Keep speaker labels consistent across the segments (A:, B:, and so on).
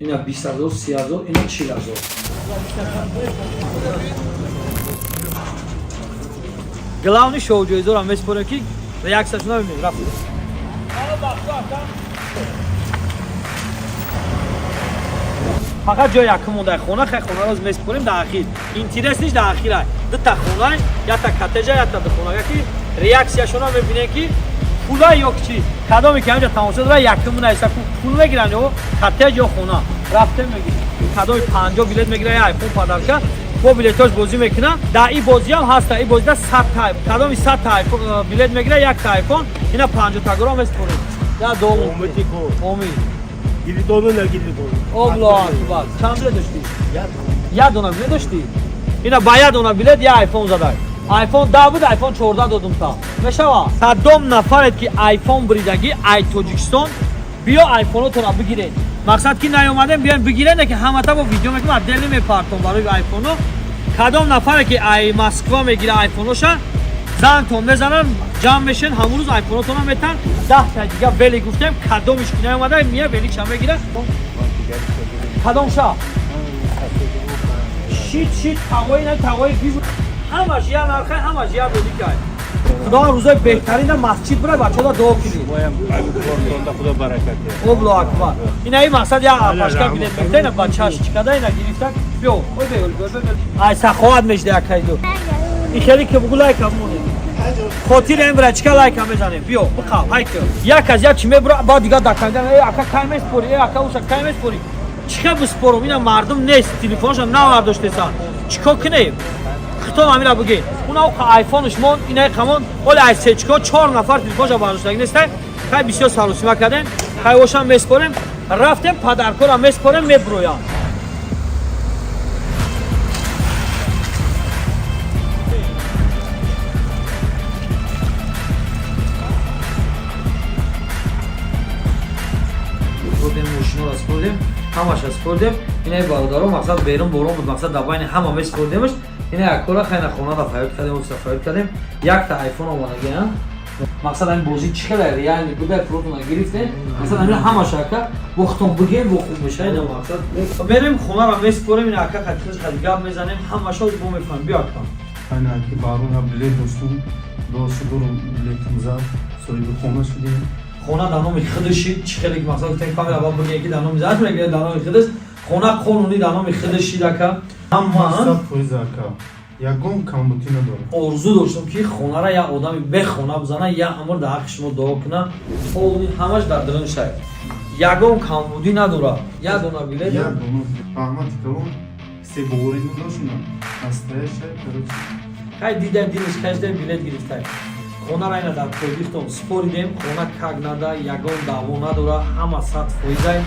A: Ина 20 000, 30 000, ина 40 000. Главный шоу ҷоизоро меспорем, ки реаксияшона бибинем. Рафт. Фақат ҷои якум монда хона. Хай, хонаро меспорем дар ахир. Интересниш дар ахира. Дута хона, якта коттеҷа, якта духонага, ки реаксияшона мебинем, ки пула ё чи. Кадоме ки ҳамҷа тамошо дора, якум наиса, пул мегиранд ё коттеҷ ё хона. Рафтем, мегирем. Кадоми 50 билет мегира, я айфон подарка. Бо билетош бозӣ мекунам. Дар ин бозиам ҳаста. Ин бозида 100 та, кадоми 100 та билет мегира, якта айфон. Ина 50 тагоро меспорем. Я дом. Омид.
B: Гиридону нагиридону.
A: Аллоҳ акбар. Чанд билет дошти? Як дона билет дошти? Ина ба як дона билет я айфон задай. Айфон 10 буд, айфон 14 додум та. Мешава? Садом нафарет, ки айфон буридагӣ ай Тоҷикистон, биё, айфонотонро бигиред. Мақсад ки наёмадем, биёем бигиред, ки ҳамата бо видео мекунам, отдельно мепартом барои айфоно. Кадом нафаре ки ай Москва мегира айфоноша, зангтон мезанан, ҷамъ мешен, ҳамун рӯз айфонотонро метан. 10 та дига велик гуфтем, кадомиш ки наёмада, мия великша мегира. Кадом ша? Шит шит тағои на тағои биз, ҳамаш я нархай, ҳамаш я великай. Худо рӯзои беҳтарин дар масҷид бирай, бачаҳо дуо кунӣ.
B: Худо баракат.
A: Аллоҳ акбар. Ина ин мақсад я пашка билет мегирта, ина бачаш чикада, ина гирифта. Биё, ой, биё, биё, биё. Ай саховат мешда якайду. Ин хеле ки бугу лайка монед. Хотири ин брачка лайка мезанем. Биё, биқав, ҳайка. Як аз як чи мебура, баъд дига дакандан, э ака, кай меспори, э ака, уша кай меспори. Чӣ биспорум, ина мардум нест, телефонашон навардоштесан. Чикор кунем? Хитон ҳамира бигин. Уна оқа айфонш мон, инаи қамон, оли ай сечко чор нафар телефонша бардоштагӣ нестай. Хай, бисёр саросима кардем. Хай, ошам меспорем. Рафтем, подаркора меспорем, меброям. Спордем, мошиноро спордем, ҳамаша спордем. Инаи бародаро, мақсад берун борон буд, мақсад дар байни ҳама меспордемаш. Ина яккора хайна хонада фаёд кардем, офиса фаёд кардем. Якта айфон омадаги, мақсад ҳамин бозӣ чӣ хеле реальный буда, пулотона гирифтем. Мақсад ҳамин ҳамаша, ака, бо хутон бигем, бо хуб меша. Ина мақсад мерем, хонаро меспорем, ина ака хатихиш хади гап мезанем, ҳамаша бо мефаҳмем. Биё, ака.
B: Айна ки барон билет доштум, дошт билетам зад, соҳиби хона шудем.
A: Хона дар номи худаши. Чӣ хеле ки мақсад гуфтем, камера ба бигем, ки дар номи зад мегӯяд, дар номи худаш хона қонунӣ дар номи худаш шид, ака, ҳама.
B: 100%, ака, ягон камбутӣ надорад.
A: Орзу доштам, ки хонара як одами бехона бизана, як амр дар ҳаққи шумо дуо куна. Полни ҳамаш дар дурун шай, ягон камбудӣ надорад, як дона билет.
B: Як дона. Раҳмати калон, себоворӣ надошна, настоящая, короче.
A: Хай, дидем, дилиш кашидем, билет гирифтаем. Хонара ина дар пойдихтон споридем. Хона как нада, ягон даъво надора, ҳама 100%-ай.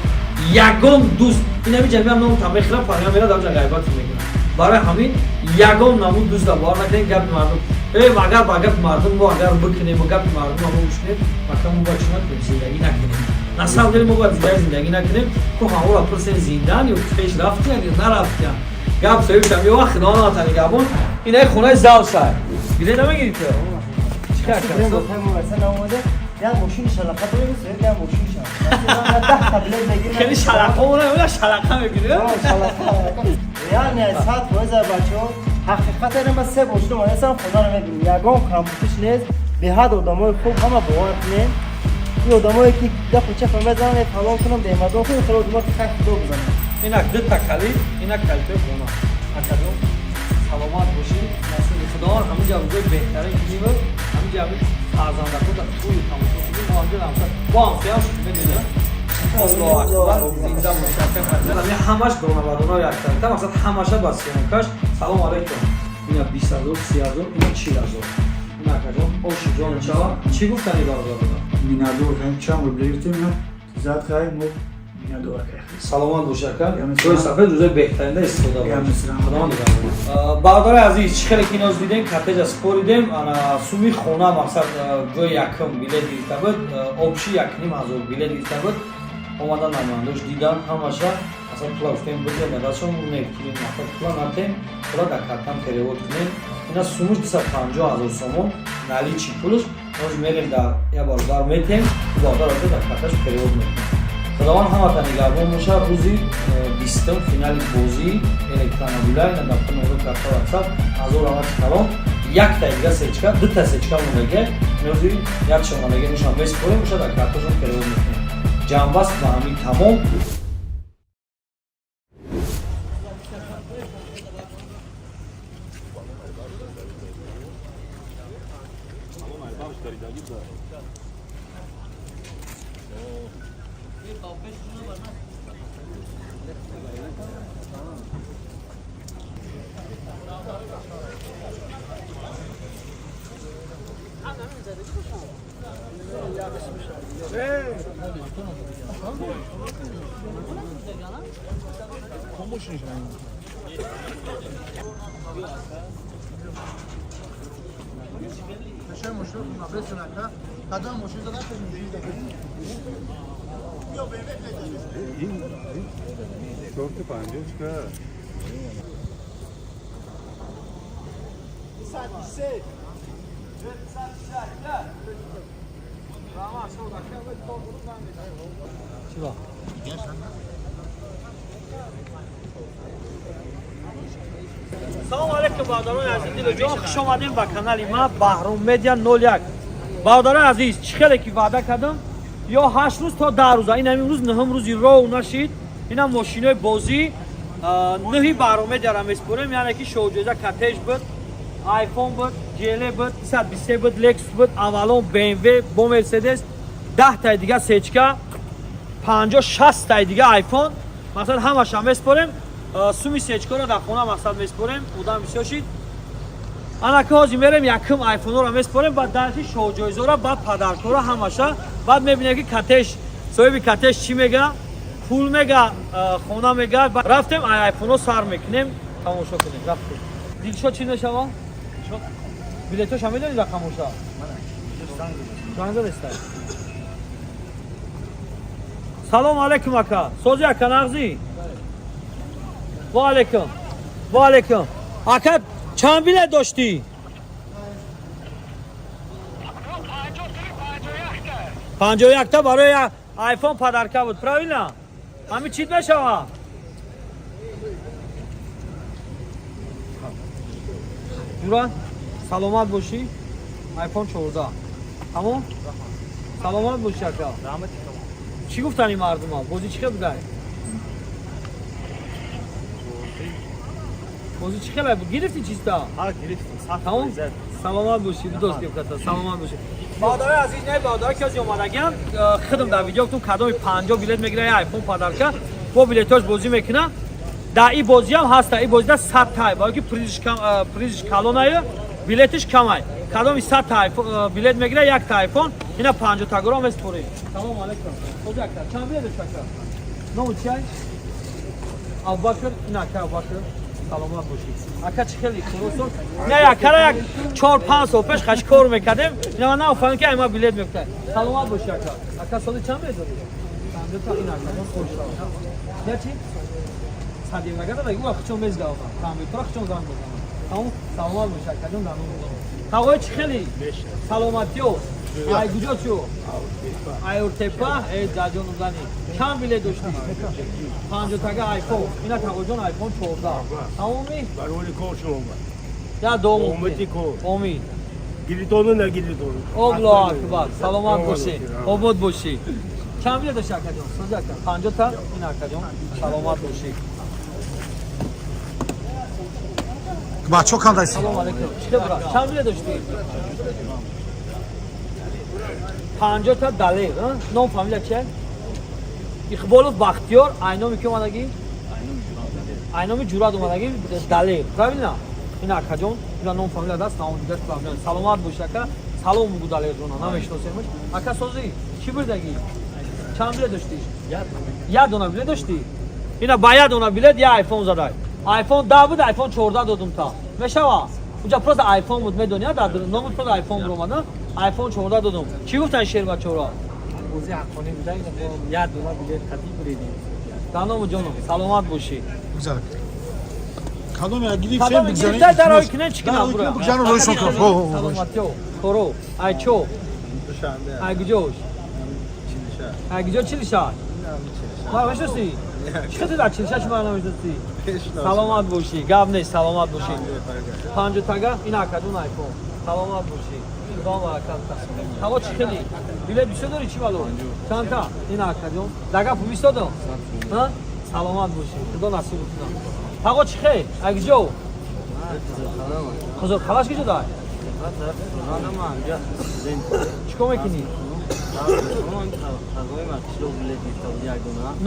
A: Ягон дӯст инами ҷамиа ном та мехӯра, паря мера, дар ғайбат мекунад. Барои ҳамин ягон намуд дӯста бовар накунем. Гапи мардум, э агар ба гапи мардум мо агар бикунем, гапи мардум мо гӯш кунем, мака мо бояд чӣ накунем? Зиндагӣ накунем. На самом деле мо бояд зиндагӣ накунем. Ку ҳамора пурсем, зиндаан ё пеш рафтиян ё нарафтиян. Гап соҳибшам ё вақт худо натани гапон. Инаи хонаи зал шай билет намегирӣ ту? Чӣ кар кардӣ?
C: Як мошини шалақа дорем, як мошини шалақа. 10 та билет мегирем.
A: Хеле шалақа мона, шалақа мегирӣ.
C: Шалақа. Реально 100% бачаҳо, ҳақиқатан ман се бор шудам, ҳастам, хонаро мебинем. Ягон камбутиш нест. Беҳад одамои хуб, ҳама бовар кунем. Ин одамое ки гапу чапа мезананд, фалон кунам, бемадон кунам, хеле одамо ки хай худо бизананд.
A: Инак дута калид, инак калидҳои хона. Акаҷон, саломат бошӣ, насиби худованд. Ҳамин ҷа рӯзои беҳтарин куниву ҳамин ҷа ҳамин фарзандако дар тӯи тамошо кунем. Мо ҳамҷа ҳамса бо ҳамсоям шуд, медонӣ. Аллоҳ акбар, зинда бошӣ. Ҳамаш донабадона яктарта, мақсад ҳамаша ба съёмкаш. Салом алейкум. Ина 20 000, 30 000, ина 40 000. Ина, акаҷон, оши ҷон шава. Чӣ гуфтани бародарона?
D: Миннатдор, чанд бор гирифтем, зад, хай, мо миннатдор.
A: Саломат бош, ака. Рӯи сафед рӯзои беҳтаринда истифода бош. Худованд нигаҳбон. Бародари азиз, чӣ хеле ки ноз дидем, коттеҷа споридем. Ана суми хона, мақсад ҷои якум билет гирифта буд, общий 1500 билет гирифта буд. Омадан, намояндош дидан ҳамаша. Масалан, пула гуфтем, бигир дар дастшон, мекунем, мақсад пула натем, пула дар картам перевод кунем. Ина сумуш 250 000 сомон наличный пулш. Ноз мерем, дар як бародар метем, бародар дар карташ перевод мекунем. Худованд ҳамата нигаҳбон бошад. Рӯзи 20-ум финали бозии электромобилай на дафтар нору карта WhatsApp ҳазор равати калон, якта дига сечка, дута сечка мондага, меози якша мондага, нушам меспорем, боша дар картошон перевод мекунем. Ҷамъбаст ба ҳамин тамом. Салому алейкум, бародарони азиз, дилоҷон, хуш омадем ба канали ма Баҳром Медиа 01. Бародарони азиз, чӣ хеле ки ваъда кардам, ё 8 рӯз то 10 рӯза, ин ҳамин рӯз нӯҳум рӯзи роҳ нашид, инам мошинои бозӣ нӯҳи Баҳром Медиара меспорем, яъне ки шоҳҷоиза кортеж буд, айфон буд, GLE буд, 323 буд, Lexus буд, Авалон, BMW, бо Мерседес, 10 таи дига сечка, 50, 60 таи дига айфон, масалан, ҳамаша меспорем. Суми сечкаро дар хона мақсад меспорем, одам бисёр шид. Анаки ҳозир мерем, якум айфонҳоро меспорем, баъд дарши шоҳҷоизора, баъд подаркора ҳамаша, баъд мебинем, ки кортеж, соҳиби кортеж чӣ мега, пул мега, хона мега. Рафтем, айфонҳо сар мекунем, тамошо кунем, рафтем. Дилшод, чӣ мешава? Билетоша медонӣ, рақамоша занг задеста. Салом алейкум, ака, сози, ака, нағзӣ? Ва алейкум, ва алейкум, ака. Чанд билет доштӣ? 51-та барои айфон подарка буд, правильно? Ҳамин чиз мешава? Ҷура, саломат бошӣ. Айфон 14 тамом. Саломат бошӣ, ака. Чӣ гуфтани мардума? Бозӣ чӣ хел будай? Бозӣ чӣ хелай буд? Гирифтӣ чизта? Тамом, саломат бошӣ, дӯст гирифтата, саломат бошӣ. Бародарои азиз, не, бародаро, ки ози омадагиам, худам дар видео гуфтум, кадоми 50 билет мегира, айфон подарка, бо билетош бозӣ мекуна. Дар и бозиам ҳаста, и бозида 100 тай, барои ки призиш калонаю, билетиш камай. Кадоми 100 та билет мегира, якта айфон, ина 50 тагоро меспорӣ. Салому алейкум, хоҷа ака, чанд билет дошт, ака? Ному чиай? Абубакр. Ин ака Абубакр, саломат бошӣ, ака. Чӣ хеле хуросо? Не, акара як 4-5 сол пеш хаш кор мекардем, ина ман нафаҳмидам, ки ай ма билет мекунад. Саломат бошӣ, ака. Ака, соли чанд билет дорӣ? 50 та. Ин ака ҷон, хуш. Я чи садимагада ва ӯ хучон мезгавам, компютера хучон занг мезанам. Тамом, саломат бошӣ, ака ҷон. Дар номи ҳавои чӣ хеле саломатиё? Ай куҷо чӯ? Ай Уртепа. Э, даҷону зани, чанд билет доштӣ? 50 тага айфон. Ина тағоҷон, айфон 14. Тамоми?
E: Барои кор шумо.
A: Я дом.
E: Омади кор.
A: Омид.
E: Гиритону нагиритону.
A: Аллоҳу акбар, саломат бошӣ, обод бошӣ. Чанд билет дошти, акаҷон? Сози, ака? 50 та. Ин акаҷон, саломат бошӣ.
F: Бачо кандай?
A: Салом алейкум, чӣ хабар? Чанд билет доштӣ? 50 та. Далер, ном фамилия чия? Иқболов Бахтиёр. Айноми ки омадагӣ? Айноми Ҷурат омадагӣ. Далер, правильно? Ин акаҷон, ина ном фамилия даст наом дигаш проблем. Саломат бошӣ, ака. Салом бугу Далерҷона, намешиносемш. Ака, созӣ? Чӣ бурдагӣ? Чанд билет доштӣ? Як дона билет доштӣ. Ина ба як дона билет як айфон задай. Айфон 10 буд, айфон 14 додум та мешава. Уҷа просто айфон буд, медони, дар номи просто айфон буромада, айфон 14 додум. Чӣ гуфтан шербачора?
C: Бозӣ ҳаққонӣ буда, як дона билет қадим буридем.
A: Дар ному ҷоном, саломат бошӣ.
F: Бигзар. Кадоме гирифтем,
A: Кадоме
F: бигзарем.
A: гирифтай, дарои кинен чӣ кунам?
F: Дарои кинен, бигзарем, рӯйшон кунам. Хо, хо, хо.
A: Саломатиё, хоро, ай чо, ай куҷош, ай куҷо, чилиша? Мара мешносӣ? Чӣ хел дар 46 мара намешносӣ? Саломат бошӣ, гап нест, саломат бошӣ. Панҷу тага, ин акадун айфон. Саломат бошӣ. Худо баракат. Ҳаво чӣ хели? Билет бисёр дорӣ, чӣ бало? Чандта? Ин акаҷон. Дага пубистодо? Ҳа? Саломат бошӣ. Худо насиб кунад. Ҳаво чӣ хел? Акҷо? Хузур қалаш киҷо дай? Чӣ кор мекунӣ?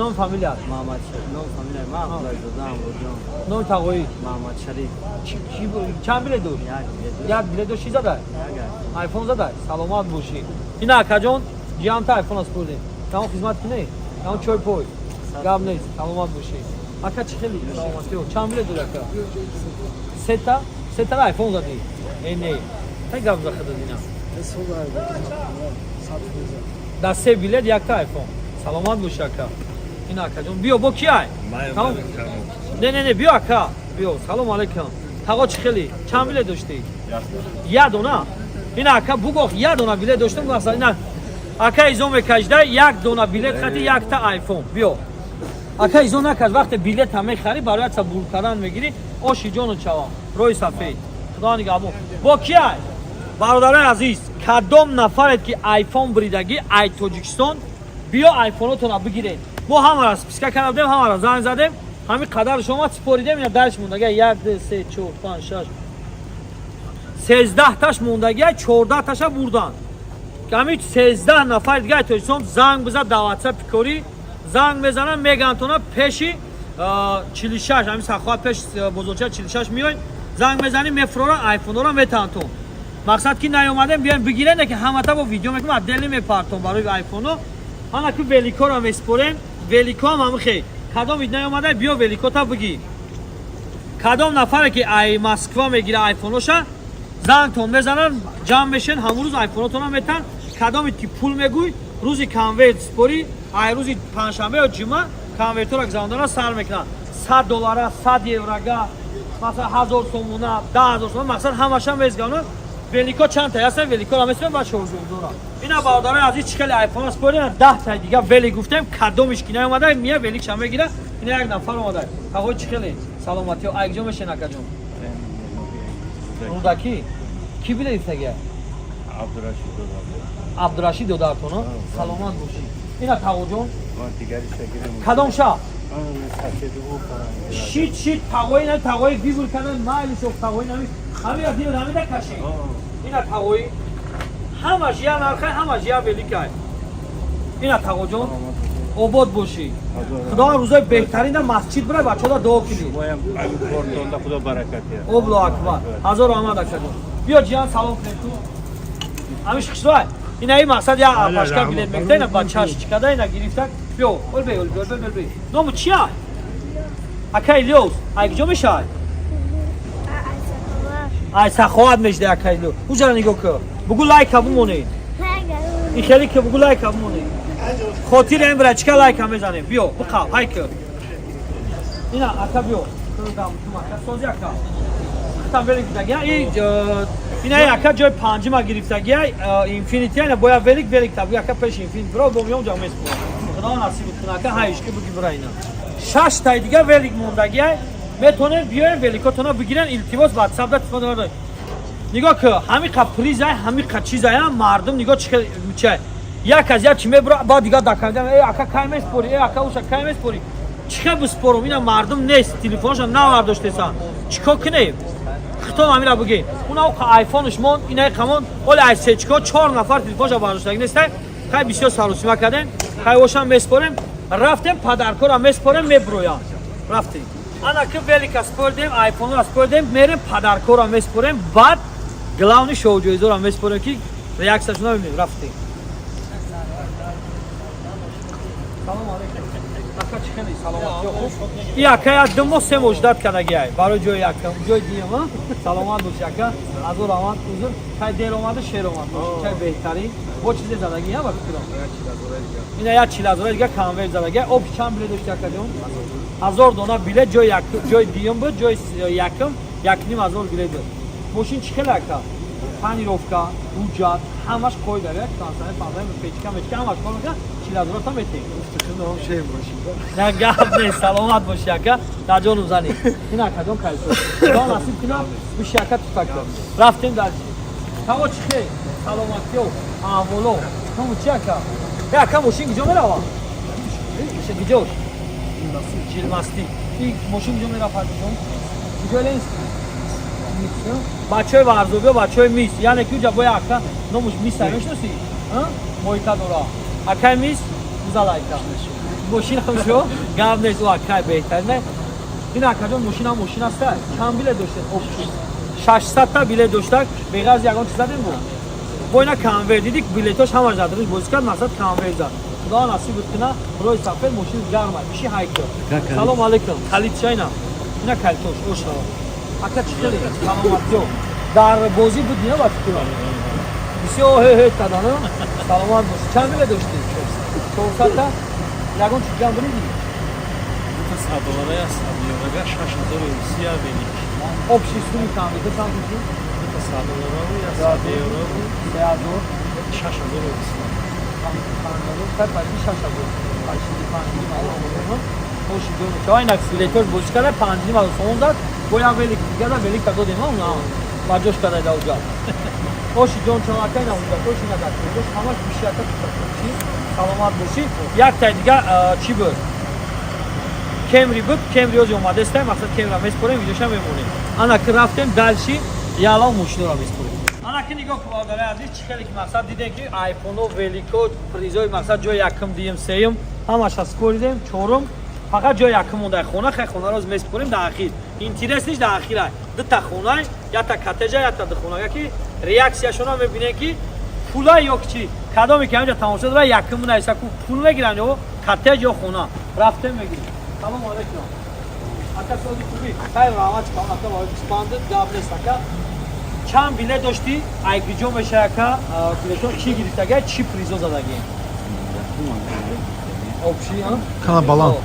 A: Ном, фамилия? Номи тағоӣ? Чанд билет дошт? Як билет дошт, чӣ задай? Айфон задай. Саломат бошӣ. Ина акаҷон, ҷиамта айфон аз пурдем. Тамом, хизмат кунӣ? Тамом, чой пой. Гап нест, саломат бошӣ. Ака, чӣ хели? Саломатӣ. Чанд билет дори, ака? Сета? Сетара айфон задӣ? Э, не. Тай гап за хада дина. Дар се билет якта айфон. Саломат бошӣ, ака. Ина акаҷон, биё, бо киай? Не, не, не, биё, ака. Биё. Салом алейкум. Тағо, чӣ хели? Чанд билет доштӣ? Як дона. Ина ака бугох, як дона билет доштам, мақсад ина ака изо мекажда, як дона билет хати якта айфон. Биё. Ака, изо наказ, вақте билета мехарӣ, барои якса бур кардан мегирӣ, оши ҷону чава. Роҳи сафед. Худо нигаҳбон. Бо киай? Бародарони азиз, кадом нафарет ки айфон бридагӣ ай Тоҷикистон, биё, айфонотонро бигиред. Мо ҳамаро списка карда будем, ҳамаро занг задем, ҳамин қадарш омад, сипоридем. Ина дарш мондага як, ду, се, чор, панҷ, шаш, 13-таш мондагия, 14-таша бурдан. Ҳамин 13 нафари дига Тоҷикистон занг бизад дар ватсапи корӣ, занг мезанам, мегантона пеши 46, ҳамин сахоат, пеш бозорча 46 меой, занг мезанем, мефуроран, айфонҳоро метаҳантон. Мақсад ки наёмадем, биёем бигирен, ки ҳамата бо видео мекунем, отдельно мепартон барои айфонҳо. Ана ку великоро меспорем, велико ҳам ҳамихе. Кадом вид наёмада, биё, великота бигӣ. Кадом нафаре ки ай Москва мегира айфоноша, зангтон мезанан, ҷамъ мешен, ҳамун рӯз айфонотона метан. Кадоме ки пул мегӯй, рӯзи конверт спорӣ, ай рӯзи панҷшанбе ё ҷумъа конвертҳоро гузарондана сар мекунанд. 100 доллара, 100 еврага, масалан, 1000 сомона, 10 000 сомона, мақсад ҳамаша мезгананд. Велико чанд та ҳастан, великоро меспорем ба шоржурдора. Ина, бародарои азиз, чӣ хеле айфона спорем, 10 таи дига велик гуфтем, кадомиш ки наомада, мия великша мегира. Ина як нафар омада. Ҳавои чӣ хеле? Саломатиё. Айкҷо мешен, акаҷон? Рӯдакӣ. Кӣ биле гифтагия? Абдурашид додаратон. Саломат бошӣ. Ина тағоҷон, кадом ша шит шит тағои на тағои бибур кадан майли шо тағои нами ҳамира дил ҳамида каши. Ина тағои, ҳамаш я нархай, ҳамаш я великай. Ина тағоҷон, обод бошӣ. Худо рӯзои беҳтарин дар масҷид бирай, бачаҳо дуо кунӣ. Аллоҳу акбар, ҳазору аҳмад. Акаҷон, биё, ҷиян, салом кунед. Ту ҳамиш хушрой. Ина и мақсад я пашка билет мекта, ина бачаш чикада, ина гирифта. Биё, олбе, олбе, олбе, олбе. Ному чия, ака? Илёс. Ай куҷо мешавад? Ай Саховат мешда, ака Илёс. Уҷара нигоҳ кӯ, бугу лайка бумонед. Ин хеле ки бугу лайка бумонед, хотири ин бира чика лайка мезанем. Биё, биқав, ҳай кӯ. Ина ака, биё, сози ака хитам велик гирифтагия. Ина ака ҷои панҷима гирифтагия, Инфинити. Ина бояд велик, велик та буги, ака, пеши Инфинити бира, бо миём ҷа меспорам. Худо насиб кунад, ака, ҳайишки буги, бира. Ина шаш таи дига велик мондагия, метонем биёем, великотона бигирен. Илтимос, ватсап да телефон дорад. Нигоҳ ки ҳамиқа призай, ҳамиқа чизая, мардум нигоҳ чи як аз як чи мебура, баъд дигар дакамидам: «Э, ака, кай меспорӣ? Э, ака, уша кай меспорӣ?» Чӣ хел биспорум? Ина мардум нест, телефонша навардоштесан, чӣ кор кунем? Хитон ҳамира бигем, уна айфонш монд, инаи қамон оли ай сечко чор нафар телефонша бардоштагӣ нестай. Хай, бисёр саросима кардем, хай, ошам меспорем, рафтем, падаркора меспорем, мебуроям. Рафтем, ана ки велика спордем, айфонро спордем, мерем, падаркора меспорем, баъд главный шоуҷоизоро меспорем, ки реаксияшона бибинем. Рафтем. Салом алейкум, ака, чӣ хеле? Саломатиё, хуб? И ака як 2 моҳ, 3 моҳ ждать кардагиай барои ҷои якам, ҷои дуюм. Саломат боши, ака, азор омад, узр, кай дер омада, шер омад, чай беҳтарин бо чизе задаги ба фикрам. Ина як 40 ҳазора дига конверт задаги. Об чанд билет дошти, акаҷон? 1000 дона билет. Ҷои ҷои дуюм буд, ҷои якум 1500 билет буд. Мошин чӣ хеле, ака? Тонировка, ҳуҷҷат ҳамаш қоида, як печка мечка ҳамаш кор мекунад. 40 000 та метем. На, гап нест, саломат боши, ака, дар ҷону зани. Ин акаҷон кайсо. Худо насиб кунад, биши, ака, тутак. Рафтем дальше. Таво чи хел? Саломатиё, аҳволо. Тому чи, ака? Э, ака, мошин куҷо мерава? Куҷош? Жилмастӣ. И мошин куҷо мерава, фарҷон? Куҷо, Ленский? Бачаҳои варзобиё, бачаҳои мис. Яъне ки уҷа боя ака номуш мис ай мешноси? Мойка дора. Акай мис гузалайка. Мошинам шо? Гап нест, ӯ акай беҳтар не. Ин акаҷон мошинам мошин аст. Чанд билет доштед? Общий. 600 та билет доштак, беғарз ягон чиз задем бо. Бо ина конверт диди, билетош ҳамаш задаш бозӣ кард, мақсад конверт зад. Худо насиб куна, рои сафед мошин гарма. Биши ҳайкер. Салом алейкум. Калит чайна. Ина калитош оша. Ака, чӣ хеле? Саломатиё. Дар бозӣ буд не ба фикр? Бисёр ҳе ҳе кардана. Саломат бош. Чанд билет доштӣ? 400 та. Ягон чиз гам бриди?
G: Дута 100 доллара, 100 еврога, 6030 велик.
A: Общий сумма конверта чанд шуд?
G: Дута 100 доллараву, 100 еврову,
A: 3000.
G: 6030.
A: Почти 6000. Почти 5,5. Оши ҷону. Чава инак билетош бозӣ карда, 5,5 сомон зад. Бо як велик дигара велика додем, а ба ҷош карда да уҷа. Оши ҷон чава ака, ина уҷа. Оши ина дакош ҳамаш биши, ака, чи саломат бошӣ. Як тай дига чӣ буд? Кемри буд, Кемри ози омадестай, мақсад Кемра меспорем, видеоша мемонем. Ана ки рафтем дальше, ялав мошинора меспорем. Ана ки нигоҳ кун, бародари азиз, чӣ хеле ки мақсад дидем ки айфоно, велико, призои мақсад ҷои якум, дуюм, сеюм ҳамаша споридем, чорум фақат ҷои якум монда хона. Хай, хонаро оз меспорем дар ахир. Интересниш дар ахира. Дута хона, якта коттеҷа, якта духонага ки реаксияшона мебинем ки пула ё чи кадоме ки ҳамҷа тамошо дора, якум нависа ку пул мегиранд ё коттеҷ ё хона. Рафтем, мегирем. Салом алейкум. Ака, сози хуби? Хайр, раҳмат калон, ака, барои гӯспанд гап нест, ака. Чанд билет доштӣ? Ай куҷо меша, ака? Билетон чӣ гирифтага, чӣ призо задаги? Общий, а?
F: Кана баланд.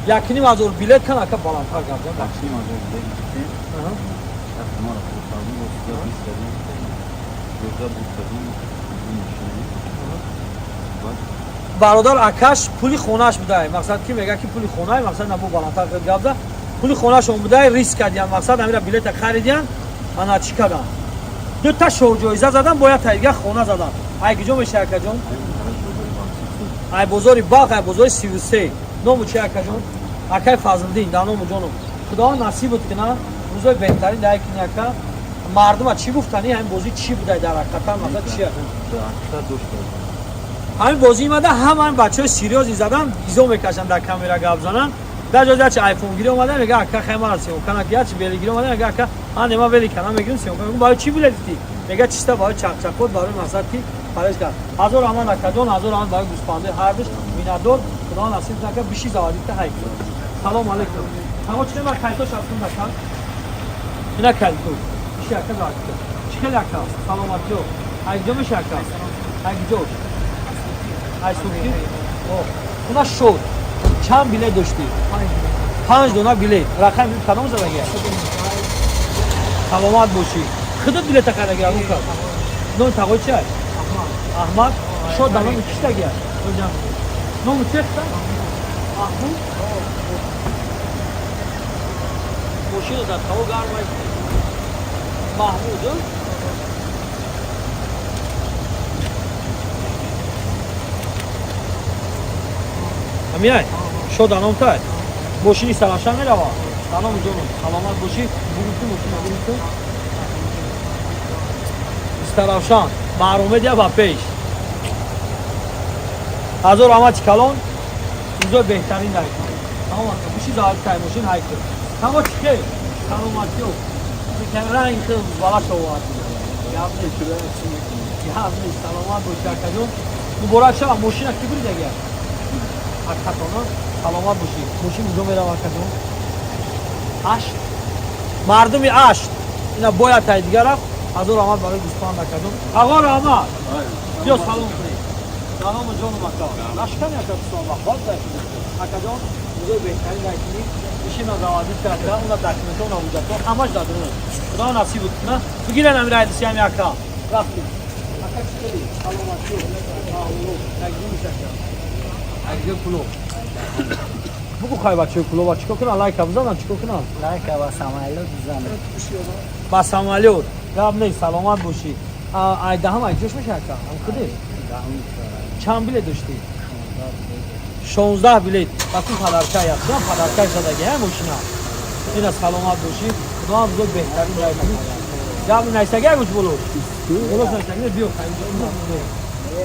A: 1,5 ҳазор билет кан, ака, баландтар гап зан.
H: 1,5 ҳазор билет гирифтем. Шахмара фурӯхтардем, бо чиза бист кардем. Рӯза буд кардем, машина.
A: Бародар, акаш пули хонааш будай, мақсад ки мега ки пули хонай, мақсад набо баландтар гап за, пули хонаашон будай, риск кардиян, мақсад амира билета харидиян. Ана чӣ кардан? Дута шоҳҷоиза задан, бояд тайдига хона задан. Ай куҷо меша, акаҷон? Ай бозори Балх, ай бозори 33. Ному чи, акаҷон? Акай Фазлдин, дар ному ҷону. Худованд насибот кина, рӯзои беҳтарин дар кини, ака. Мардума чӣ гуфтани, ҳамин бозӣ чӣ будай дар ҳақиқатан, мақсад чия? Ҳамин бозӣ омада, ҳама ҳамин бачаҳои серьёзный задан, изо мекашанд дар камера гап зананд. Дар ҷои ячи айфонгирӣ омада, мега: «Ака, хай, мара съёмка наки». Ячи велигирӣ омада, мега: «Ака, ан ма велика намегирим, съёмка». Мегӯм: «Барои чӣ билетити?» Мега: «Чиста барои чақчақот, барои мақсад ки пареш кард». Ҳазор раҳмат, акаҷон, ҳазор раҳмат барои гӯспандаи ҳардуш, миннатдор. Худо насиб кунад, ака, биши завадита ҳай. Салом алейкум. Тамо чи ма кайтош ҳастум, ака? Ина калиту биши, ака, завадита. Чӣ хеле, ака? Саломатиё. Ай куҷо меша, ака? Ай куҷош? Ай субҳи уна шуд. Чанд билет доштӣ? Панҷ дона билет. Рақами кадом задаги? Саломат бошӣ. Худат билета харидаги, арука? Номи тағои чи? Аҳмад. Шод да номи киштаги? Номи чехта? Маҳмуд. Мошина дар ҳаво гарм. Маҳмуд. Ҳамияй шод аном тай мошини сарафшан мерава. Салом ҷонум, саломат бошӣ. Бугӯ мошина, бугӯ Истаравшан маърумедия ба пеш. Ҳазор раҳмати калон, рӯзои беҳтарин дар. Тамом, биши завад тай мошин ҳайкр. Тамо чӣ хел? Саломатиё. Ранг хел балаш овард. Гап нест, гап нест. Саломат бошӣ, акаҷон, муборак шава. Мошина ки буридага? Акатона. Саломат бошӣ. Мошин куҷо мерава, акаҷон? Ашт. Мардуми Ашт ина бояд тай дига рафт. Ҳазор раҳмат барои гӯспанд, акаҷон. Ағо, раҳмат, биё салом кунед. Салому ҷону, ака. Нашкани, ака, бисом вақт акаҷон. Рӯзои беҳтарин дар кини. Ишина завадид карда, уна документҳо, уна ҳуҷҷатҳо ҳамаш дар дурун. Худо насиб куна. Бигирен ами райдиси ами, ака. Рафтем. Ака, чӣ кардӣ? Саломатӣ. Тақдим мешака. Айҷо куло. Бугу хай бачаҳои кулоба чикор кунан? Лайка бизанан, чикор кунан?
C: Лайка ба самолёт бизанад.
A: Ба самолёт. Гап нест, саломат бошӣ. Ай даҳам айҷош меша ака? Ам худеш? Чанд билет доштӣ? 16 билет. Ба ку подарка яхшам, подарка задаги, ҳа мошина. Ина саломат бошӣ. Худованд бузург беҳтарин ҷай кунӣ. Гап найстаги агуч боло. Боло найстаги биё хай.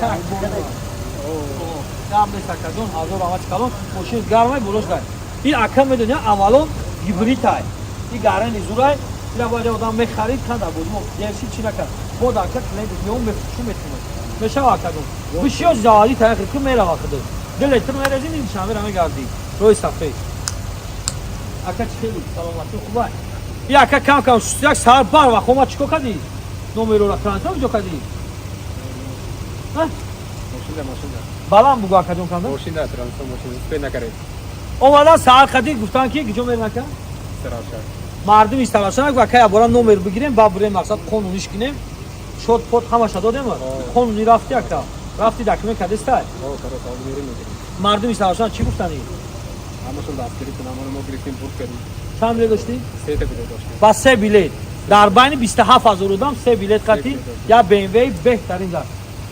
A: Так, гап нест акаҷон, ҳазор раҳмати калон. Мошин гармай болош гай. Ин ака медони аввалон гибридтай. Ин гарани зурай. Ина бояд одам мехарид, канда буд. Мо дерси чи накард. Бод ака клиент меом мефурӯшу метунад. Мешава акаҷон. Бишиё завади тариқи ку мерава худо. Дилетр мерезим ин шамира мегардӣ. Рӯи сафед. Ака чӣ хеле саломатӣ хубай. И ака кам кам як сар бар вақт омад чикор кардӣ? Номерора трансфер ҷо кардӣ?
I: Мошина.
A: Баланд бугу акаҷон канда?
I: Мошина трансфер мошина успе накард.
A: Омадан саҳар қадир гуфтан ки куҷо мерем ака?
I: Саравшан.
A: Мардуми Истаравшан ва кая бора номер бигирем, ба бурем мақсад қонуниш кунем. Шот пот ҳамаша додем. Қонунӣ рафти ака. Рафти документ кардестай? Мардуми Истаравшан чӣ гуфтани?
I: Ҳамашон дастгирӣ кунам, мо гирифтем бурд кардем.
A: Чанд билет доштӣ?
I: Сета билет доштем.
A: Ба се билет. Дар байни 27 ҳазор одам се билет қатӣ я BMW беҳтарин дар.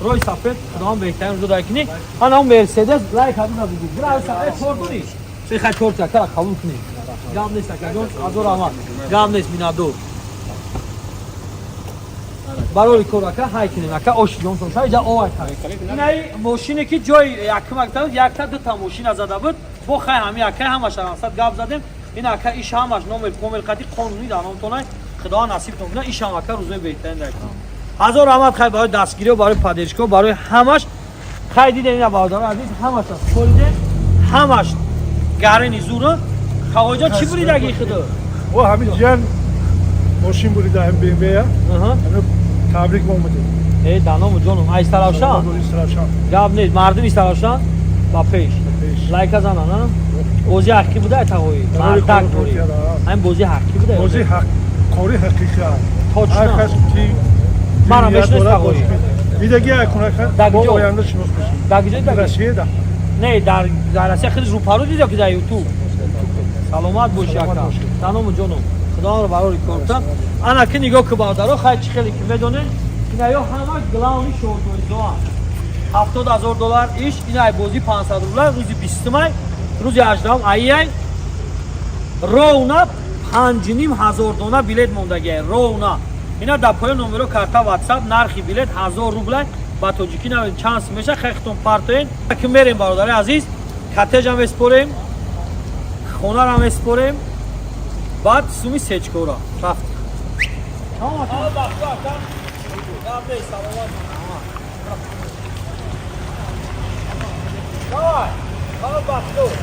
A: Рӯи сафед худованд беҳтарин рӯзо дар кунӣ. Ана он Мерседес лайк ҳамина бугу. Бира сафед чор дорӣ. Се хай чор чакара қабул кунӣ. Гап нест акаҷон, ҳазор раҳмат. Гап нест миннатдор. Барои кор ака ҳай кунем ака ош ҷонтон шай ҷа овай кар. Инаи мошине ки ҷои якум акта якта дута мошина зада буд. Бо хай ҳами ака ҳамаша мақсад гап задем. Ин ака иш ҳамаш номер помер қати қонунӣ дар номтонай. Худо насибтон кунад иш ҳам ака рӯзои беҳтарин дар кунад. Ҳазор раҳмат хай барои дастгириҳо, барои поддержкаҳо, барои ҳамаш. Хай дидем ина бародаро азиз ҳамаш аз полиде, ҳамаш гарени зура. Хавоҷон чӣ буридаги худо?
E: О ҳамин ҷиян мошин бурида ҳам BMW-я. Ҳамин табрик омадем.
A: Э даному ҷонум, ай Истаравшан?
E: Истаравшан.
A: Гап нест, мардуми Истаравшан ба пеш. Лайка занан, а? Бозии ҳақиқӣ буда тағои? Мардак дорӣ. Ҳамин бозии ҳақиқӣ буда?
E: Бозии ҳақ, кори ҳақиқӣ.
A: Точно.
E: Ҳар кас ки
A: Мара мешнос тағои.
E: Дидаги айкунака бо оянда шинос мешем.
A: Дар куҷо дидаги?
E: Россия да.
A: Не, дар Россия хеле рӯпарӯ дида ки дар YouTube. Саломат бошӣ ака. Даному ҷонум. Худоро барори кор кунам. Ана ки нигоҳ ку бародаро, хай чӣ хеле ки медонед, инаё ҳама главни шоҳҷоизоанд. 70 000 доллар иш, ина ай бозӣ 500 рубла, рӯзи 20 май, рӯзи 18 айяй ровна 5 500 дона билет мондагиай, ровна. Ина дар поён номеро карта WhatsApp, нархи билет 1000 рубла, ба тоҷикӣ намедонем чанд сум меша, хай хитон партоен. Ки мерем бародари азиз, коттеҷам меспорем, хонаро меспорем, баъд суми сечкора рафт. Давай, давай,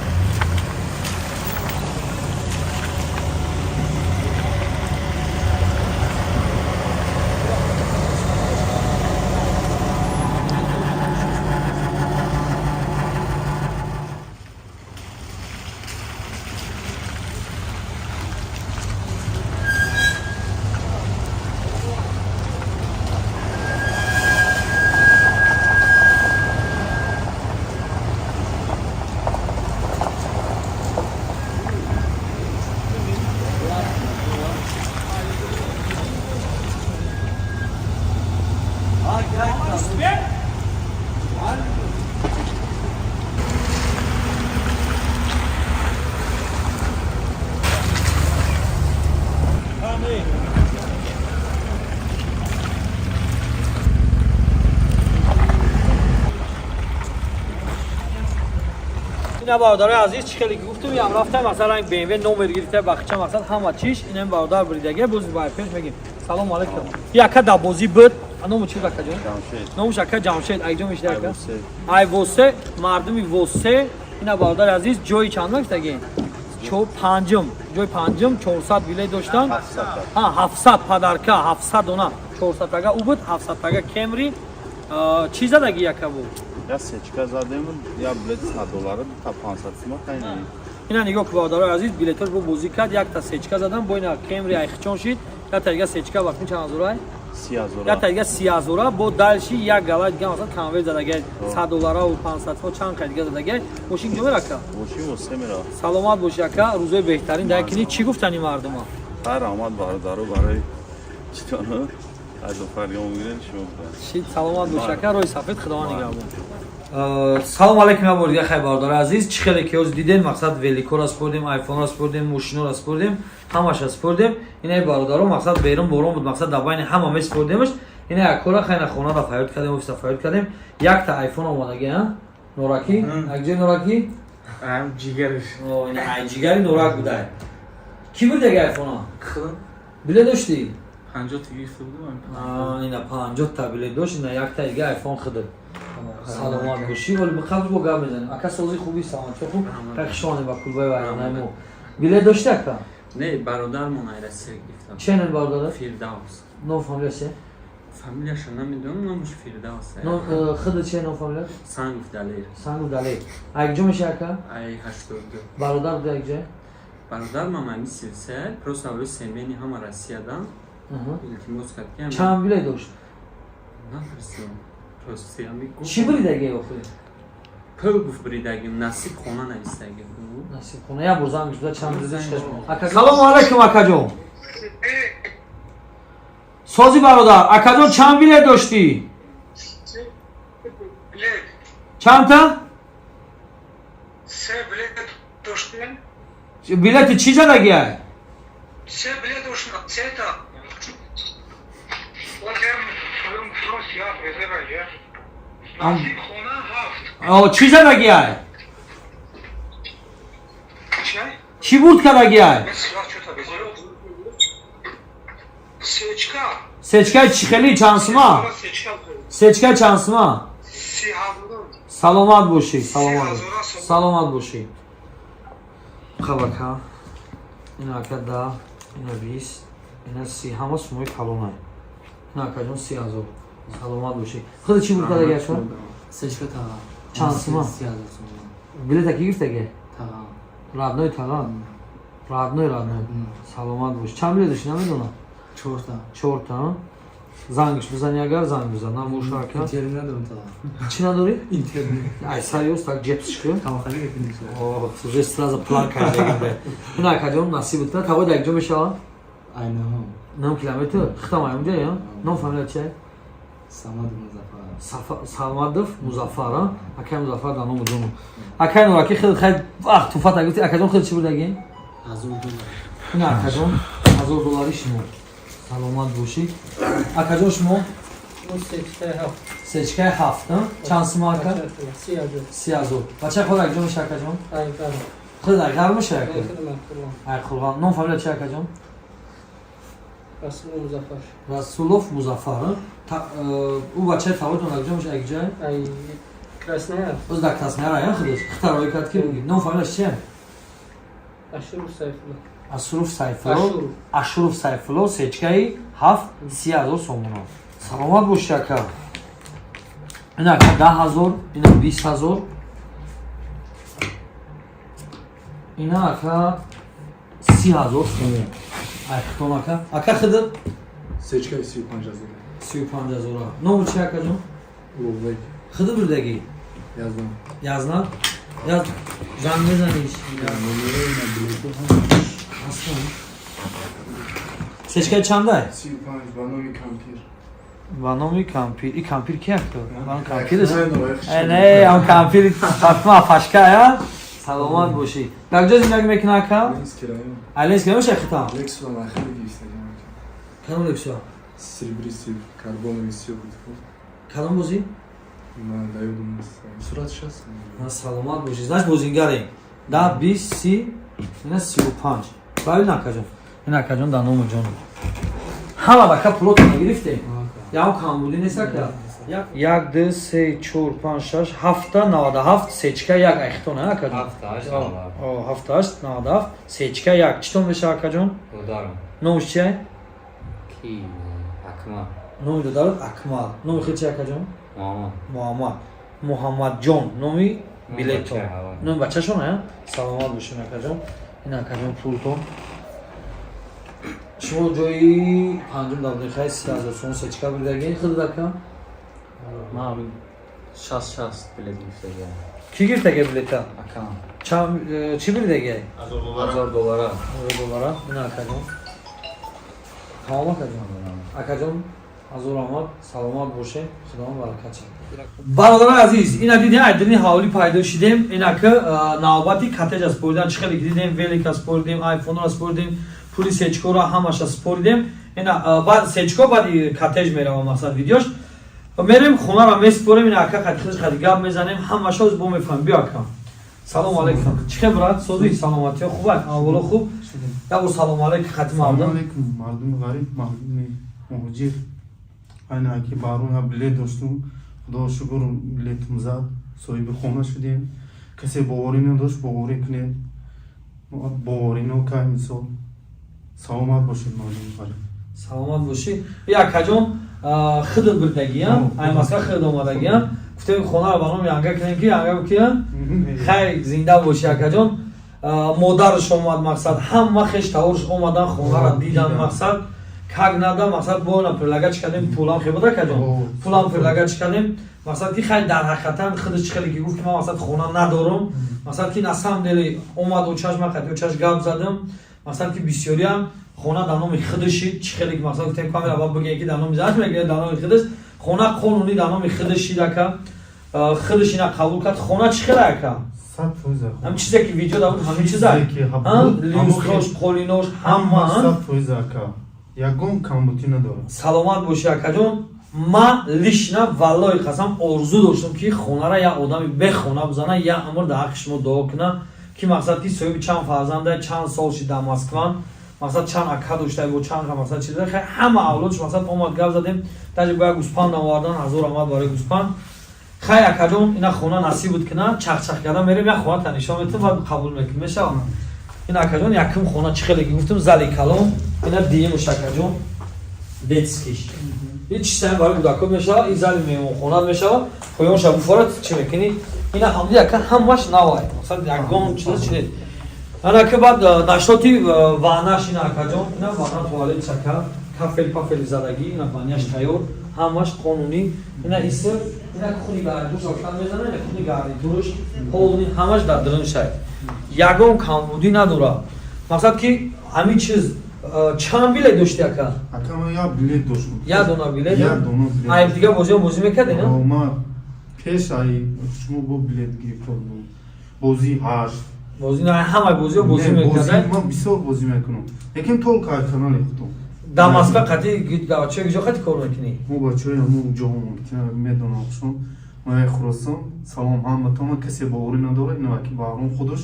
A: Ина бародарои азиз, чӣ хеле ки гуфтум, ям рафта масалан BMW номер гирифта бахча мақсад ҳама чиш инам бародар буридаге боз ба пеш мегим. Салом алейкум. Яка да бозӣ буд. Ному чӣ ака ҷон?
H: Ҷамшед.
A: Номуш ака Ҷамшед. Айҷо мешида ака? Ай восе, мардуми восе. Ина бародари азиз ҷои чанд гуфтаги? Чо панҷум, ҷои панҷум 400 билет доштан. Ҳа, 700 подарка, 700 дона. 400 тага у буд, 700 тага Кемри. Чӣ задаги яка буд?
H: Я сечка задем, я билет 100 доллара, та 500 сума хайни.
A: Ина нигоҳ ку бародарои азиз, билетош бо бозӣ кард, якта сечка задам, бо ина Кемри айхчон шид, якта дига сечка вақти чанд ҳазорай?
H: 30 000.
A: Якта дига 30 000, бо дальше як гала дига, масалан, конверт задагай 100 доллара ва 500 ҳо, чанд қай дига задагай. Мошин куҷо мера, ака?
H: Мошин восе мера.
A: Саломат боши, ака, рӯзои беҳтарин. Дар кини чӣ гуфтани мардума?
H: Хайр, омад, бародаро, барои читоно аз фарём мегирем, шумо.
A: Ши, саломат боши, ака, роҳи сафед, Худованд нигаҳбон. Салом алейкум, я бор дига. Хай, бародари азиз, чӣ хеле ки ҳозир дидем, мақсад, великора спордем, айфонро спордем, мошиноро спордем, ҳамаша спордем. Инаи бародаро, мақсад, берун борон буд, мақсад, дар байни ҳама меспордемаш. Ина яккора хайна хонада фаёд кардем, офиса фаёд кардем. Якта айфон омадаги, а нораки акҷои нораки.
G: Ҷигараш.
A: Ай, ҷигари норак будай. Кӣ бурдаги айфона? Билет доштӣ?
G: 50 гирифта будам.
A: Ина 50-та билет дошт, ина якта дига айфон хидр. Саломат бошӣ. Вале бихаб бо гап мезанем. Ака, сози хуби, саломатӣ хуб. Хай, хушомадем ба клубаи вайронаи мо. Билет дошти, ака?
J: Не, бародармон ай Россия гирифтам.
A: Че ном бародарат?
J: Фирдавс.
A: Ном фамилия че?
J: Фамилияша намедонам, номаш Фирдавс.
A: Ном хид че, ном фамилия?
J: Сангов Далер.
A: Сангов Далер. А якҷо меша, ака?
J: Ай 82.
A: Бародар буда якҷо?
J: Бародармам ами силсила, просто аввали семейный ҳама Россиядан. Илтимос кард ки.
A: Чанд билет дошт?
J: Напурсидам. Просто ами гуфт.
A: Чӣ буридаги охир?
J: Пул гуфт, буридагим, насиб хона навистагим.
A: Насиб хона. Як бор занг биза, чанд рӯз чикаш. Ака, салому алайкум, акаҷон. Сози, бародар, акаҷон, чанд билет доштӣ? Чандта?
K: Се билет доштем.
A: Билети чӣ задагиай?
K: Се билет доштем, сета. Лакем просто я резерва. Насиб хона ҳафт.
A: Чӣ задагиай? Чӣ бурд кардагиай?
K: Сечка.
A: Сечкаи чӣ хели, чанд сума? Сечкаи чанд сума? Саломат бошӣ, саломат, саломат бошӣ. Хаб, ака, ина, ака, 10, ина 20, ина 30, ҳама сумои калонай. Ина, акаҷон, 30 000. Саломат бошӣ. Худ чӣ бурд кардагиай шумо?
C: Сечка тага.
A: Чанд сума?
C: 30 000 сума.
A: Билета ки гирифтаги?
C: Тага.
A: Родной тага, родной, родной. Саломат бош. Чанд билет дошти, намедонам?
C: Чорта.
A: Чорта. Зангш бизани, агар занг бизан, набоша, ака.
C: Интернет надорам, тага.
A: Чӣ надорӣ?
C: Интернет.
A: Ай, сариёз так ҷепсишку.
C: Тамахали мекунӣ.
A: Уже сразу план кардагим. Ина, акаҷон, насиб бутна. Тавои дар якҷо мешава?
C: Айнаҳом.
A: Нам километр хитам ай унҷа я. Ном фамилия чия?
C: Самадов Музаффар.
A: Самадов Музаффар, акай Музаффар, дар ному ҷону. Акай Нураки, хеле хай вақт туфата гуфти, акаҷон, хеле чӣ бурдаги?
C: 1000 доллар.
A: Ина, акаҷон, 1000 доллари шумо. Саломат бошӣ. Акаҷон, шумо? Сечкаи ҳафт. Чанд сума, ака? 30 000. Бачаи худ якҷо меша, акаҷон? Худ ай ғар меша, ака? Ай Қурғон. Ном фамилия чи, акаҷон? Расулов Музаффар. Ӯ бачаи тавотон якҷо меша, якҷо? Оз дар Краснояр ая худаш. Хитарои кард ки буги. Ном фамилияш чия? Асуров Сайфулло. Ашуров Сайфулло, сечкаи ҳафт, 30 000 сомона. Саломат боши, ака. Ина, ака, 10 000, ина 20 000. Ина, ака, 30 000 сомон. Ай хитон, ака. Ака, хидр?
E: Сечкаи 35 000.
A: 35 000. Ному чи, акаҷон?
E: Улуғбек.
A: Хидр бурдаги?
E: Яздан.
A: Язна? Яз занг мезаниш. Аслан. Сечкаи чандай?
E: 35, ба номи кампир.
A: Ба номи кампир. И кампир ки, ака? Ба номи кампир аст? Не, ам кампир Фатима Фашка, я? Саломат бошӣ. Дар куҷо зиндагӣ мекунӣ, ака?
E: Ленинский район.
A: А Ленинский район шахитам?
E: Лексуса нахили гирифтагим.
A: Кадом Лексуса?
E: Серебристый, карбоновый сиёҳ буд.
A: Кадом бозӣ?
E: Ман да ёдам нест. Суратш ҳаст.
A: Саломат бошӣ. Знаешь, бозингарем. 10, 20, 30, ина 35. Правильно, акаҷон? Ин, акаҷон, дар ному ҷону. Ҳама бака пулотона гирифтем. Ягон камбудӣ нест, ака? Як, ду, се, чор, панҷ, шаш, ҳафта, 97, сечка як, айхитон, акаҷон? Ҳафта, ҳашт, 97, сечка як. Чӣ тон меша, акаҷон? Номаш чия? Номи додарат Акмал. Номи хел чи, акаҷон? Муҳаммад. Муҳаммадҷон номи билетон. Номи бачашон, а? Саломат бошед, акаҷон. Ин, акаҷон, пултон. Шумо ҷои панҷум дар будем. Хай, 30 000 сомон сечка бурдагин худдака.
J: Ман ҳамин 60 билет гирифтагиам.
A: Кӣ гирифтага билета?
J: Акам.
A: Чанд чӣ бурдага?
J: 1000 доллара.
A: 1000 доллара. Ина, акаҷон, тамом, акаҷон, акаҷон, ҳазор раҳмат, саломат бошем, худованд баракат шад. Бародарои азиз, ина дидем, айдини ҳавлӣ пайдо шидем. Ина ки навбати коттеҷа споридан. Чӣ хеле ки дидем, велика споридем, айфонро споридем, пули сечкоро ҳамаша споридем. Ина баъд сечко, баъди коттеҷ меравам, мақсад видеош мерем, хонаро меспорем. Ина ака қади худаш қади гап мезанем, ҳамаша оз бо мефаҳмем. Биё, ака, салому алейкум. Чӣ хел, брат, созӣ, саломатиё хуб, аввало хуб? Як бор салому алейкум хати
B: Салом
A: мардум.
B: алейкум, мардуми ғариб, мардуми муҳоҷир. Айна ки барон билет доштум, худо шукр, билетум зад, соҳиби хона шудем. Касе боварӣ надошт, боварӣ кунед. Боварӣ нокай, мисол. Саломат бошед, мардуми ғариб.
A: Саломат бошӣ. И акаҷон, худат бурдагиям, ай Москва худат омадагиям. Гуфтем, хонаро ба номи янга кунем, ки янга киян. Хай, зинда бошӣ, акаҷон. Модараш омад, мақсад, ҳама хеш таворш омадан, хонаро дидан, мақсад, как нада, мақсад, бо на предлагать кардем, пулам хебода, акаҷон, пулам предлагать кардем. Мақсад ки хай, дар ҳақиқатан худаш чӣ хеле ки гуфт, ки ман, мақсад, хона надорам. Мақсад ки на самом деле омад, очаш ман қати очаш гап задам. Мақсад ки бисёриам хона дар номи худаши. Чӣ хеле ки, мақсад, гуфтем, камера ба бигӯем, ки дар номи занаш мегӯяд, дар номи худаш хона қонунӣ дар номи худаш шид, ака. Худаш ина қабул кард. Хона чӣ хеле, ака?
B: 100%.
A: Ҳамин чизе ки видео да буд, ҳамин чиза?
B: Чизе ки буд,
A: Люстрош, қолинош, ҳама?
B: 100%, ака. Ягон камбутӣ надорад.
A: Саломат бошӣ, акаҷон. Ман лично, валлоҳи қасам, орзу доштам, ки хонара як одами бехона бизана, як умр дар ҳаққи шумо дуо куна, ки, мақсад, ки соҳиби чанд фарзанда, чанд сол шид дар Москван, мақсад, чанд ака дошта бо чанд мақсад чиз, хай, ҳама авлодш, мақсад, омад, гап задем, даже бо як гӯспанд овардан. Ҳазор раҳмат барои гӯспанд. Хай, акаҷон, ина хона насиб буд кина, чахчах карда мерем, як хона та нишон метем ва қабул мекунем, мешава. Ин, акаҷон, якум хона, чӣ хеле ки гуфтам, зали калон. Ина дуюмш, акаҷон, детскийш, ин чизаем барои кӯдакон мешава. Ин зали меҳмонхона мешава, поёнша буфорад, чӣ мекунӣ. Ина ҳамди, ака, ҳамаш навай, масалан, ягон чиз чи нест. Ана ки баъд нашоти ваннаш, ина, акаҷон, ина ванна, туалет, чака, кафел пафели задагӣ, ина ванняш тайёр, ҳамаш қонунӣ. Ина иср, ина кухни гарнитур окан мезана, ина кухни гарнитуруш полный, ҳамаш дар дурун шай, ягон камбудӣ надорад. Мақсад ки ҳамин чиз чанд билет дошти, ака?
B: Ака, ман як билет доштам.
A: Як дона билет?
B: Як дона билет.
A: Ай дига бозиҳо бозӣ мекардӣ, на?
B: Ман пеш ай шумо бо билет гирифта будам. Бозии ҳашт.
A: Бозӣ на, ҳама бозиҳо бозӣ
B: Не,
A: мекарда.
B: Ман бисёр бозӣ мекунам. Лекин только ай канали худам.
A: Дар Москва қати чо ҷо қати кор мекунӣ?
B: Мо бачаҳои ҳамон ҷоҳомон медонам шон. Ман Хуросон, салом ҳаматона, касе боварӣ надорад, ина ки Баҳром худаш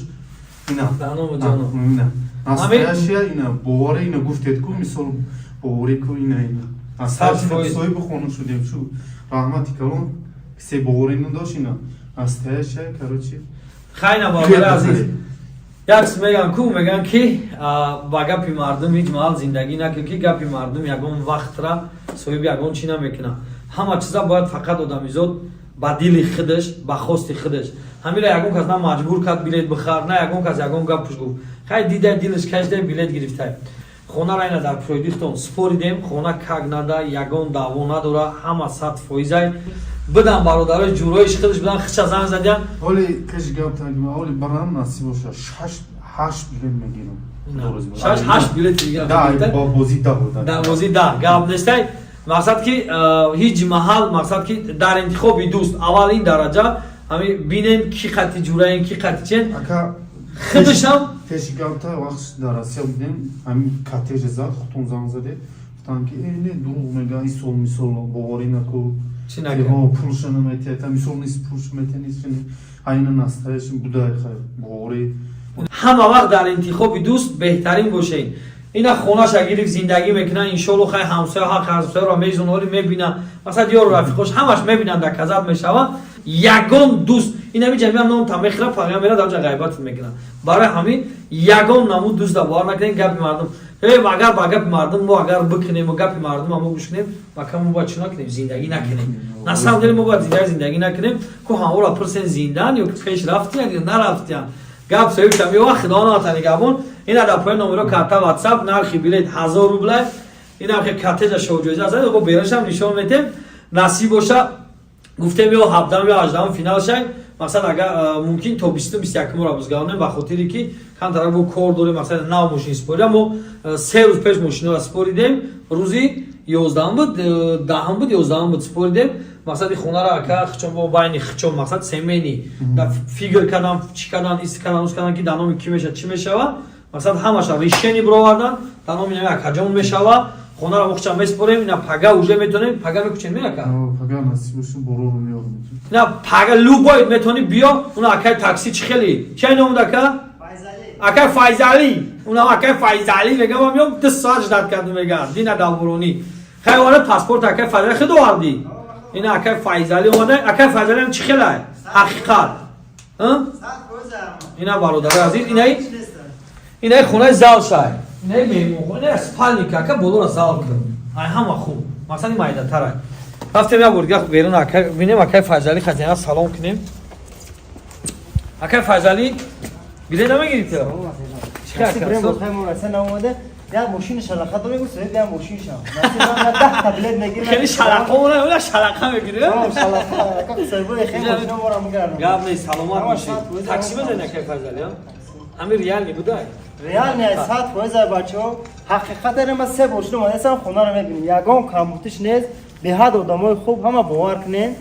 B: ина.
A: Даному ҷоно.
B: Ина. Настоящая, ина боварӣ, ина гуфтед ку, мисол, боварӣ ку, ина ина.
A: 100%.
B: Настоящая, соҳиби хона шудем шу. Раҳмати калон, касе боварӣ надошт, ина. Настоящая, короче.
A: Хайна, бародари азиз, як чиз мегӯям ку, мегӯям ки ба гапи мардум ҳеҷ маҳал зиндагӣ накун, ки гапи мардум ягон вақтра соҳиби ягон чӣ намекунад. Ҳама чиза бояд фақат одамизод ба дили худаш, ба хости худаш. Ҳамира ягон кас на маҷбур кард билет бихар, на ягон кас ягон гапш гуфт. Хай, дидай, дилаш кашидай, билет гирифтай. Хонаро ина дар пройдихтон споридем. Хона как нада, ягон даъво надора, ҳама 100%-ай бидан. Бародарои ҷуроиш худаш бидан, хича занг задиям.
B: Ҳоли пеш гап тагима, ҳоли барам насиб боша, шаш ҳашт билет мегирам.
A: Шаш ҳашт билет дигар.
B: Да, бо бозӣ да буд.
A: Дар бозӣ да гап нестай. Мақсад ки ҳеҷ маҳал, мақсад ки дар интихоби дӯст аввал ин дараҷа ҳами бинен, ки қати ҷураен, ки қати чен.
B: Ака,
A: худашам.
B: Пеш гапта, вақт дар Россия будем, ҳамин коттеҷ зад, худтон занг задед, гуфтам ки э, не, дурӯғ мега, ин сол мисол боварӣ наку.
A: Чӣ накард?
B: Пулша наметиҳад, мисол нист, пулша метиҳад, нист, айна настоящий будай, хай, боварӣ.
A: Ҳама вақт дар интихоби дӯст беҳтарин бошед. Ина хонаша гирифт, зиндагӣ мекунад, иншолло. Хай, ҳамсоя, ҳақ ҳамсояро мезон, ҳоли мебина, мақсад, ёру рафиқош ҳамаш мебинанд, доказать мешавад. Ягон дӯст ин ҳами ҷамиа ном та мехӯра, пагам мера, дар ҷа ғайбатат мекунад. Барои ҳамин ягон намуд дӯста бовар накунед. Гапи мардум, агар ба гапи мардум мо агар бикунем, гапи мардум мо гӯш кунем, мака мо бояд чӣ накунем? Зиндагӣ накунем. На самом деле мо бояд зиндагӣ накунем ку. Ҳамвора пурсен, зиндаан ё пеш рафтиян ё нарафтиян. Гап соҳибшам ё худо нигаҳбон. Ина дар пои номеро карта WhatsApp, нархи билет 1000 рубла. Ина хе коттеҷа шоҳҷоиза аст, бо берашам нишон метем. Насиб боша, гуфтем, ё 17, ё 18 финал шай. Мақсад, агар мумкин, то 20, 21-ро бизгаронем, ба хотире ки камтарак бо кор дорем. Мақсад, нав мошин спорида, мо 3 рӯз пеш мошинро споридем, рӯзи 11-ам буд, 10-ам буд, 11-ам буд споридем. Мақсади хонаро ака хичон бо байни хичон, мақсад, семейный фикр кардан, чӣ кардан, ис кардан, ус кардан, ки дар номи кӣ мешавад, чӣ мешавад. Мақсад, ҳамаша решение бировардан, дар номи акаҷон мешава. Хонаро мо хичан меспорем. Ина пага уже метонем, пага мекучем, ме ака?
B: Пага насиб боша, бороро меорам.
A: На, пага любой метони биё. Уна акай такси чӣ хели, чай номуд ака? Акай Файзалӣ. Уна акай Файзалӣ мегам, ман меом, 2 соат ждать кардум, мега дина давбуронӣ. Хай, оварда паспорт акай Файзалӣ хед овардӣ. Ина акай Файзалӣ омада. Акай Файзалӣ ҳам чӣ хелай ҳақиқат. Ина, бародари азиз, инаи хонаи зал шай, инаи меҳмонхона, инаи спальник ака, болоро зал кун, ай ҳама хуб. Мақсади майдатарай. Рафтем як бор дига берун, акай бинем, акай Файзалӣ хазина салом кунем. Акай Файзалӣ, билет намегирӣ ту?
C: Як мошини шалақа дорем, соҳиб як мошин шав. 10 та билет мегирем.
A: Хеле шалақа, она шалақа мегири.
C: Шалақа, ака, соҳибои хеле мошина мора мегардам.
A: Гап нест, саломат бошӣ. Такси мезани, акай Файзалӣ? Ҳамин реальный будай?
C: Реальный, 100%, бачаҳо, ҳақиқат. Ман се бор шуда омадасам, хонаро мебинем, ягон камбутиш нест. Беҳад одамои хуб, ҳама бовар кунен.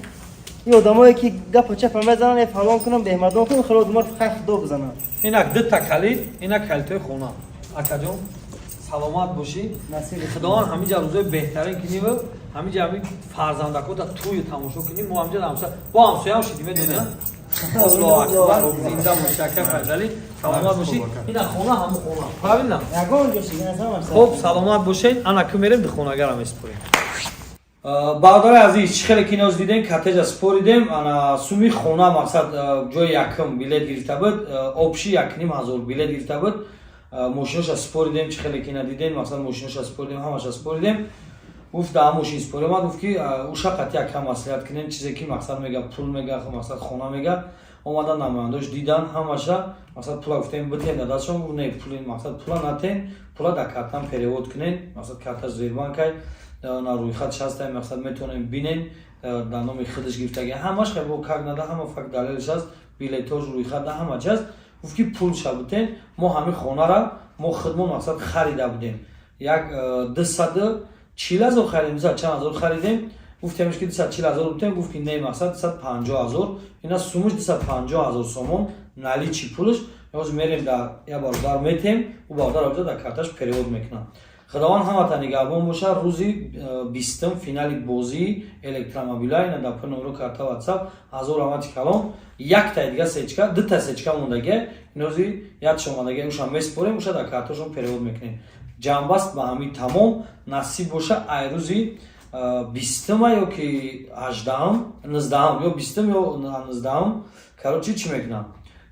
C: Ин одамое ки гапа чапа мезананд, фалон кунам, беҳмардон кунам, хеле одаморо хай худо бизананд.
A: Инак дута калид, инак калидҳои хона. Акаҷон, саломат бошӣ. Худованд ҳамиҷа рӯзои беҳтарин куниву ҳамиҷа ҳами фарзандакота тӯю тамошо кунӣ. Мо ҳамиҷа бо ҳамсояам шидӣ, медонӣ. Аллоҳу акбар, зинда бошӣ, ака Файзалӣ, саломат бошӣ. Ина хона, ҳаму хона, правильно?
C: Ягон ҷо.
A: Хуб, саломат бошед. Ана ку мерем, духонагарам меспорем. Бародари азиз, чӣ хеле ки ноз дидем, коттеҷа споридем. Ана суми хона, мақсад, ҷои якум билет гирифта буд, общий 1500 билет гирифта буд. Мошиноша споридем, чӣ хеле ки надидем, мақсад, мошиноша споридем, ҳамаша споридем. Гуфт, да, мошин споридем. Гуфт, ки уша қати якам маслиҳат кунем, чизе ки, мақсад, мега, пул мега, мақсад, хона мега. Омадан намояндош, дидан ҳамаша. Мақсад, пула гуфтем, битен да дастшон. Гуфт, не, пули, мақсад, пула натен, пула дар картам перевод кунен. Мақсад, карташ Сбербанкай, на рӯйхатш ҳастай, мақсад, метавонем бинен, дар номи худаш гирифтаги, ҳамаш хело как нада, ҳама факт далелш аст, билетош рӯйхат да, ҳама чи аст. Гуфт, ки пулша бутен, мо ҳамин хонара мо худмон, мақсад, харида будем, як 240 000 харидем, дусад чанд ҳазор харидем. Гуфтемш, ки 240 000 бутем. Гуфт, ки не, мақсад, 250 000. Ина сумуш 250 000 сомон наличный пулш. Ҳозир мерем, дар як бародар метем, ӯ бародар дар карташ перевод мекунад. Худованд ҳамата нигаҳбон боша. Рӯзи 20-ум финали бозии электромобила. Ина дар пои номеро карта WhatsApp. Ҳазор раҳмати калон. Яктаи дига сечка, дута сечка мондагия, инози ятш омадагия, уша меспорем, уша дар карташон перевод мекунем. Ҷамъбаст ба ҳамин тамом. Насиб боша, ай рӯзи 20-ума ё ки 18-ум, 19-ум, ё 20-ум, ё 19-ум, короче, чӣ мекунам,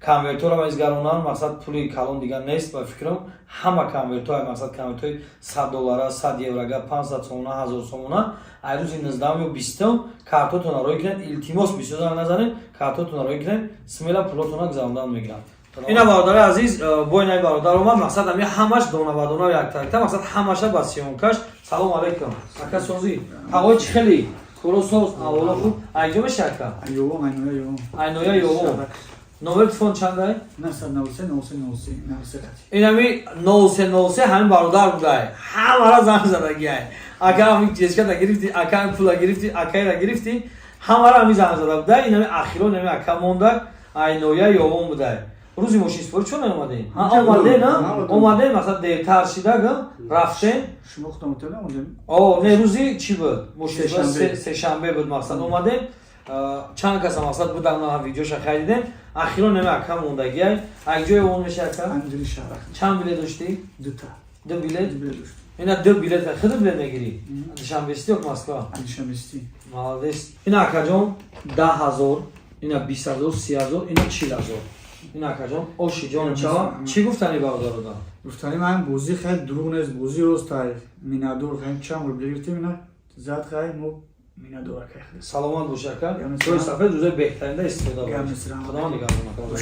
A: конвертҳоро мезгаронам. Мақсад, пули калон дигар нест, ба фикрам, ҳама конвертҳо, мақсад, конвертҳои 100 доллара, 100 еврага, 500 сомона, 1000 сомона. Ай рӯзи 19-ум ё 20-ум картотонро рӯй кунед. Илтимос, бисёр занг назанед, картотонро рӯй кунед, смело пулотонро гузарондан мегирам. Ина, бародари азиз, бо инаи бародар омад. Мақсад, ами ҳамаш дона ба дона, яктаракта, мақсад, ҳамаша ба съёмкаш. Салом алейкум, ака, созӣ, ҳавои чӣ хеле, коро соз, аввало хуб? Айҷо меша, ака? Айноя Ёвон. Номер телефон чандай? Инами 0303 ҳамин бародар будай, ҳамара занг задагиай. Ака, ҳамин чечката гирифти, ака, ҳамин пула гирифти, акайра гирифти, ҳамара ҳамин занг зада будай. Инами ахирон ҳамин ака монда, айноя Ёвон будай. Рӯзи мошинспорӣ чон наомадем? Омадем, омадем, мақсад, дертар шидага рафтем. О, не, рӯзи чӣ буд? Мошинспорӣ сешанбе буд, мақсад, омадем, чанд каса, мақсад, будан, видеоша харидем. Ахирон нами ака мондагиай. Ак ҷои он меша, ака? Чанд билет доштӣ?
D: Дута.
A: Ду билет. Ина ду билет. Худу билет мегирӣ, Душанбести ё Москва?
D: Душанбести.
A: Молодец. Ина, акаҷон, 10 000, ина 20 000, 30 000, ина 40 000. Ина, акаҷон, оши ҷону чава. Чӣ гуфтани бародарода?
D: Гуфтани ман, бозӣ хеле дурӯғ нест, бозӣ рост ай. Минадор хеле чанд рубл гирифтем, ина зад, хай мо.
A: Саломат бош, ака. Рӯи сафед, рӯзои беҳтаринда истифода бош. Худованд нигаҳбон.